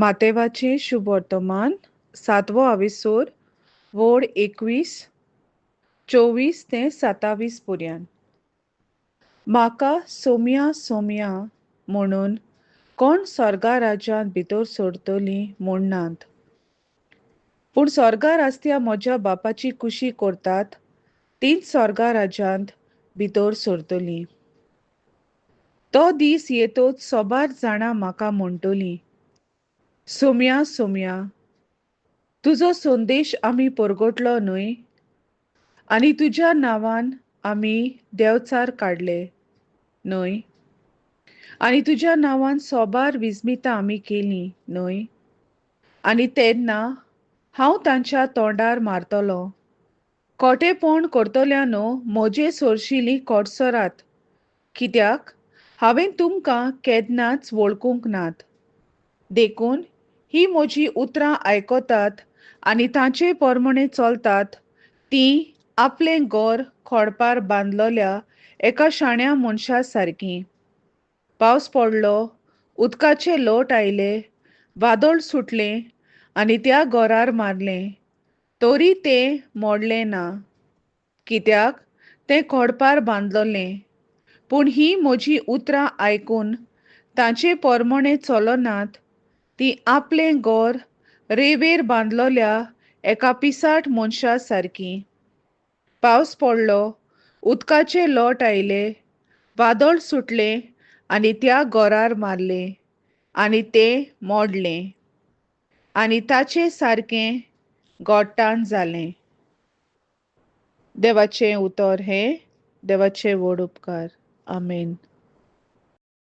मातेवाचें शुभवर्तमान सातवो आविसोर वोड 21 24 ते 27 पर्यंत. म्हाका सोम्या सोम्या म्हणून कोण स्वर्गा राज्यांत भितर सरतलीं म्हणनात, पूण स्वर्गार आसत्या म्हज्या बापाची कुशी करतात तींच स्वर्गा राज्यांत भितर सरतलीं. तो दीस येतोच सोबार जाणां म्हाका म्हणटलीं, सोम्या सोम्या तुजो संदेश आमी परगटलो न्हय आनी तुज्या नांवान आमी देंवचार काडले न्हय आनी तुज्या नांवान सोबार विस्मितां आमी केलीं न्हय. आनी तेन्ना हांव तांच्या तोंडार मारतलो, खोटेपण करतल्यानो म्हजे सरशिली कोडसरात, कित्याक हांवें तुमकां केन्नाच वळखूंक नात. देखून ही म्हजी उतरां आयकतात आनी तांचे प्रमाणे चलतात तीं आपलें घर खोडपार बांदलेल्या एका शाण्या मनशा सारकीं. पावस पडलो, उदकाचे लोट आयले, वादळ सुटलें आनी त्या घरार मारलें, तरी तें मोडलें ना, कित्याक तें खोडपार बांदलेलें. पूण ही म्हजी उतरां आयकून तांचे प्रमाणे चलनात ती आपलें घर रेंवेर बांदलेल्या एका पिसाट मनशा सारकीं. पावस पडलो, उदकाचे लोट आयले, वादळ सुटलें आनी त्या घरार मारलें आनी तें मोडलें आनी ताचें सारकें गोट्टान जालें. देवाचें उतर हें देवाचें व्हड उपकार. आमेन.